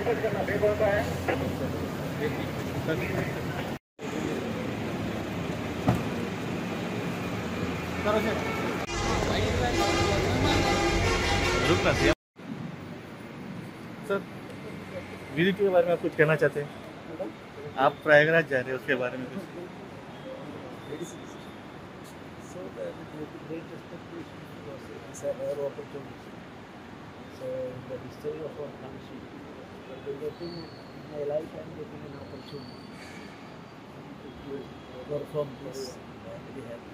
रुकना sir. Sir, visit K बारे में आप कुछ कहना चाहते हैं? आप प्रयागराज जा रहे हैं, उसके बारे में कुछ? So with great expectation because it's a rare opportunity. So in the history of our country, but we're getting, in my life I'm getting an opportunity to perform this. I'm very happy.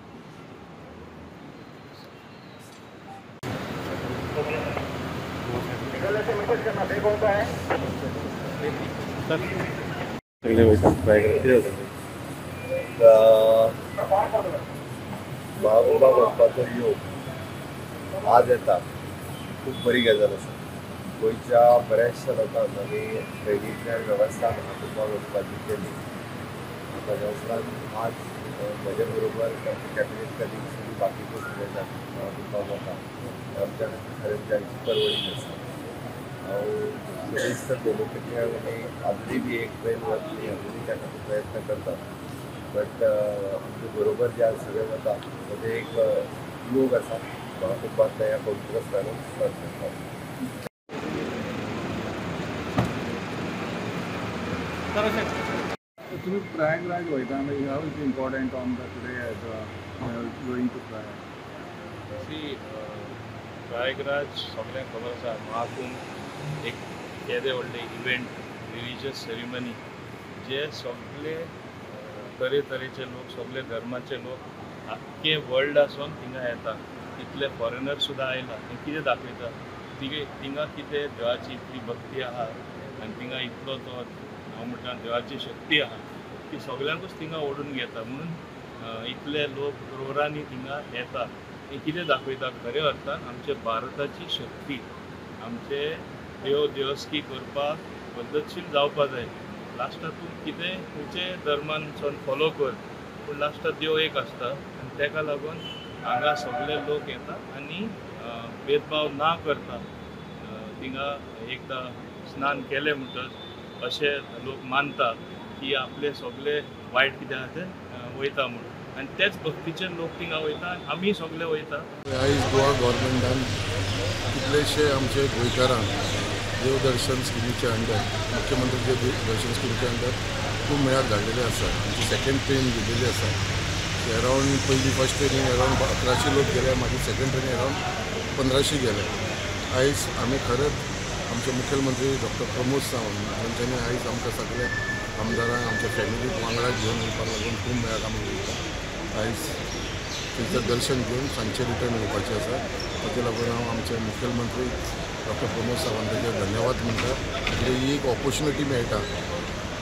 महाकुंभाक वचपाचो योग आज येता खूब बरी गजाल आसा. गोंयच्या बऱ्याचशा लोकांक आमी ट्रेनींतल्यान वेवस्था महाकुंभाक वचपाची केली. ताच्या उपरांत आज म्हजे बरोबर कॅबिनेट कलिग्स आनी बाकीचे सगळे जाण महाकुंभाक वता. आमच्या खातीर खरेंच जायची परवडी आसा. हांव गिरेस्त गोमंतकीय आनी आजुनूय बी एक ट्रेन वतली अजुनूय त्या खातीर प्रयत्न करता. बट आमचे बरोबर जे आज सगळे वता ताजे एक योग आसा महाकुंभांतल्या ह्या पवित्र स्थानाक स्नान करपाक. तुम्ही प्रयागराज वयता, how is important on the today as going to Prayag? See, Prayagraj सगळ्यांक खबर आसा, महाकुंभ एक केदें व्हडलें इव्हेंट, रिलिजियस सेरेमनी, जे सगळे तरेतरेचे लोक, सगळे धर्माचे लोक आख्खे वर्ल्ड आसून थिंगा येता. इतले फॉरेनर सुद्दां आयला. हें कितें दाखयता? थिंगा कितें देवाची इतली भक्ती आहा आनी थिंगा इतलो तो हांव म्हणटा देवाची शक्ती आहा की सगळ्यांकूच थिंगा ओडून घेता. म्हणून इतले लोक क्रोरांनी थिंगा येता. हें कितें दाखयता? खऱ्या अर्थान आमचे भारताची शक्ती, आमचे देव देवस्की करपाक पद्दतशीर जावपा जाय. लास्टाक तूं कितें खंयचे धर्मान वचोन फॉलो कर, पूण लास्टाक देव एक आसता आनी ताका लागून हांगा सगळे लोक येता आनी भेदभाव ना करता थिंगा एकदां स्नान केलें म्हणटच अशें लोक मानता की आपले सगळे वायट कितें आहा तें वयता म्हणून, आनी तेच भक्तीचे लोक थिंगा वयता आनी आमी सगळे वयता. आयज गोवा गव्हर्मेंटान कितलेशे आमचे गोंयकारांक देवदर्शन स्किमीच्या अंडर, मुख्यमंत्री देव दर्शन स्किमीच्या अंडर खूब मेळाक धाडलेले आसा. आमची सेकंड ट्रेन गेलेली आसा. अरावंड पयली फर्स्ट ट्रेनीन अरावंड 1100 लोक गेले, मागीर सेकंड ट्रेनीन अरावंड 1500 गेले. आयज आमी खरेंच आमचे मुखेलमंत्री डॉक्टर प्रमोद सावंत हांच्यांनी आयज आमकां सगळ्या आमदारांक आमच्या फॅमिलीक वांगडा घेवन येवपाक लागून खूब मेळाक आमी वयता. आयज थंयसर दर्शन घेवन सांजचे रिटर्न येवपाचें आसा. ताका लागून हांव आमचे मुखेलमंत्री डॉक्टर प्रमोद सावंताचेर धन्यवाद म्हणटा. कित्याक ही एक ऑपोर्च्युनिटी मेळटा,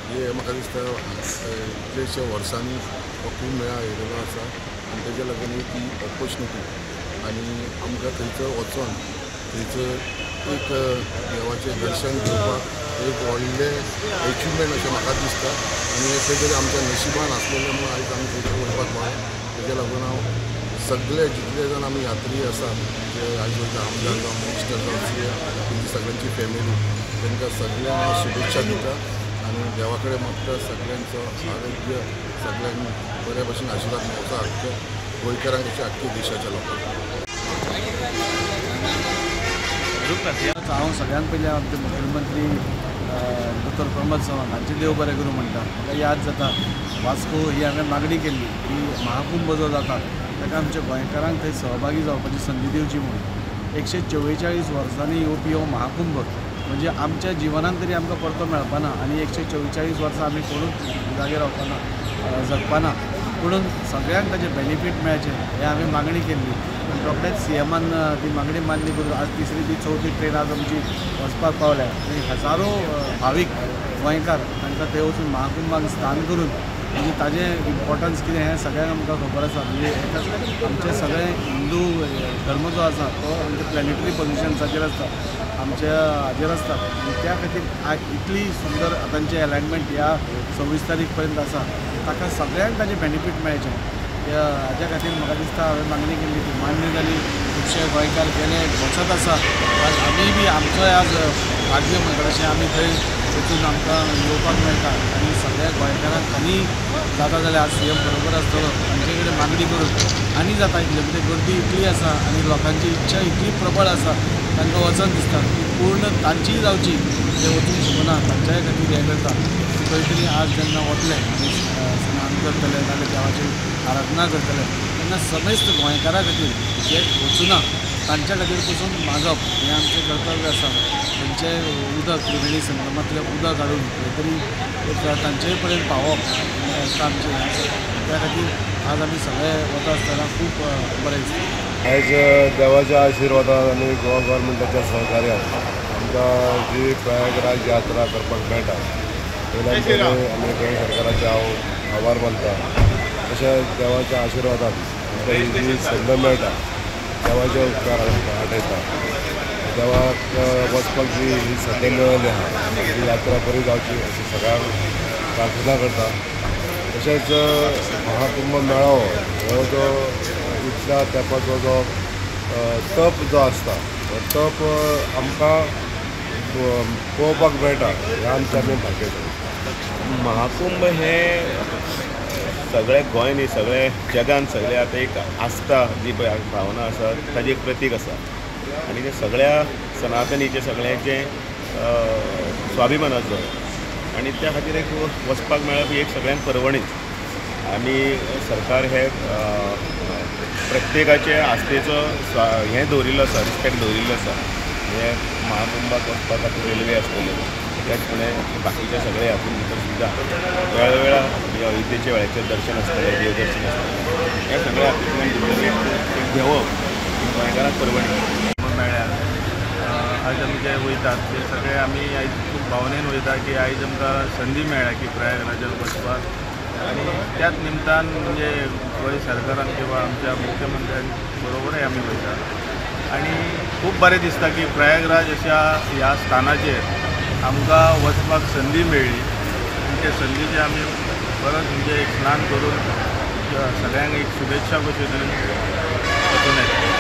हे म्हाका दिसता कितलेशे वर्सांनी हो खूब मेळा येयलेलो आसा आनी ताज्या लागून एक ही ऑपोर्च्युनिटी आनी आमकां थंयसर वचोन थंयसर एक देवाचें दर्शन घेवपाक एक व्हडलें एचिवमेंट अशें म्हाका दिसता. आनी हें खंय तरी आमच्या नशिबान आसलेलें म्हणून आयज आमी थंयसर वचपाक मेळ्ळें. ताज्या लागून हांव सगळे जितले जाण आमी यात्री आसा, जे आयज वयता आमदार जावं, मिनिस्टर जावं, सी एम, तेंची सगळ्यांची फॅमिली, तांकां सगळ्यांक हांव शुभेच्छा दिता आनी देवा कडेन मागता सगळ्यांचो आरोग्य, सगळ्यांक बऱ्या भशेन आशिर्वाद मेळचो आख्ख्या गोंयकारांक तशें आख्ख्या देशाच्या लोकांक. हांव सगळ्यांत पयलीं आमचे मुखेलमंत्री डॉक्टर प्रमोद सावंत हांचे देव बरें करूं म्हणटा. म्हाका याद जाता वास्को ही हांवें मागणी केल्ली की महाकुंभ जो जाता ताका आमच्या गोंयकारांक थंय सहभागी जावपाची संदी दिवची म्हणून. 144 वर्सांनी येवपी हो महाकुंभ म्हणजे आमच्या जिवनांत तरी आमकां परतो मेळपाना आनी 144 वर्सां आमी कोणूच जागे रावपाना, जगपाना, पुणून सगळ्यांक ताजें बेनिफीट मेळचें हें हांवें मागणी केल्ली. पूण रोखडेच सी एमान ती मागणी मान्य करून आज तिसरी ती चवथी ट्रेन आज आमची वचपाक पावल्या आनी हजारो भावीक गोंयकार तांकां थंय वचून महाकुंभाक स्नान करून म्हणजे ताजें इम्पॉर्टन्स कितें हें सगळ्यांक आमकां खबर आसा. म्हणजे आमचे सगळे हिंदू धर्म जो आसा तो आमच्या प्लॅनेटरी पोजिशन्साचेर आसता, आमच्या हाजेर आसता. त्या खातीर इतली सुंदर तांचें एलायनमेंट ह्या 26 तारीख पर्यंत आसा, ताका सगळ्यांक ताजें बेनिफीट मेळचें. हाज्या खातीर म्हाका दिसता हांवें मागणी केल्ली ती मान्य जाली. खुबशे गोंयकार गेले, वचत आसा. आज आमी बी आमचोय आज भाग्य म्हणटा तशें आमी थंय वचून आमकां येवपाक मेळटा आनी सगळ्या गोंयकारांक आनी जाता जाल्यार आज सीएम बरोबर आसतलो तांचे कडेन मागणी करून आनी जाता इतलें कित्याक गर्दी इतली आसा आनी लोकांची इच्छा इतली प्रबळ आसा, तांकां वचन दिसता ती पूर्ण तांचीय जावची, ते वचूंक शकना तांच्याय खातीर हें करता. खंय तरी आज जेन्ना वतले आनी स्नान करतले नाल्यार देवाची आराधना करतले तेन्ना समेस्त गोंयकारां खातीर जे वचुना तांच्या खातीर पसून मागप हें आमचें कर्तव्य आसा. थंयचें उदक त्रिवेणी संगमांतलें उदक हाडून खंय तरी एक तांचे पर्यंत पावप हें आमचें हें आसा. त्या खातीर आज आमी सगळे वता आसतना खूब बरें दिसता. आयज देवाच्या आशिर्वादान आनी गोवा गव्हर्मेंटाच्या सहकार्यान आमकां जी प्रयागराज यात्रा करपाक मेळटा पयल्यान आमी गोंय सरकाराचे हांव आभार मानता. तशेंच देवाच्या आशिर्वादान आमकां ही जी संद मेळटा देवाचे उपकार आठयता. देवाक वचपाक जी ही संद मेळिल्ली आसा ही यात्रा बरी जावची अशी सगळ्यांक प्रार्थना करता. तशेंच महाकुंभ मेळावो हो जो इतल्या तेंपाचो जो तप जो आसता हो तप आमकां पळोवपाक मेळटा हें आमचें आमी भाग्य. महाकुंभ हे सगळे गोंय न्ही सगळे जगान सगळे आतां एक आस्था जी पळय भावना आसा ताजी एक प्रतीक आसा आनी ते सगळ्या सनातनीचें सगळ्यांचें स्वाभिमानाचो आनी त्या खातीर एक वचपाक मेळप ही एक सगळ्यांक परवणीच. आमी सरकार हे प्रत्येकाचे आस्थेचो हें दवरिल्लो आसा, रिस्पेक्ट दवरिल्लो आसा. हे महाकुंभाक वचपा खातीर रेल्वे आसतल्यो, त्याच प्रमाणे बाकीचे सगळे हातून भितर सुद्दां वेळावेळा अयोध्येच्या वेळाचेर दर्शन आसतलें, देवदर्शन आसतलें, हे सगळे हातूंतल्यान भितर एक घेवप गोंयकारांक परवणी मेळ्ळ्या. आज आमी जे वयतात ते सगळे आमी आयज खूब भावनेन वयता की आयज आमकां संदी मेळ्ळ्या की प्रयागराजाक वचपाक आनी त्याच निमतान म्हणजे गोंय सरकारान किंवा आमच्या मुख्यमंत्र्यां बरोबरय आमी वयता आनी खूब बरें दिसता की प्रयागराज अशा ह्या स्थानाचेर आमकां वचपाक संदी मेळ्ळी आनी ते संदीचे आमी परत म्हणजे एक स्नान करून सगळ्यांक एक शुभेच्छा कश्यो दिवन वचून येता.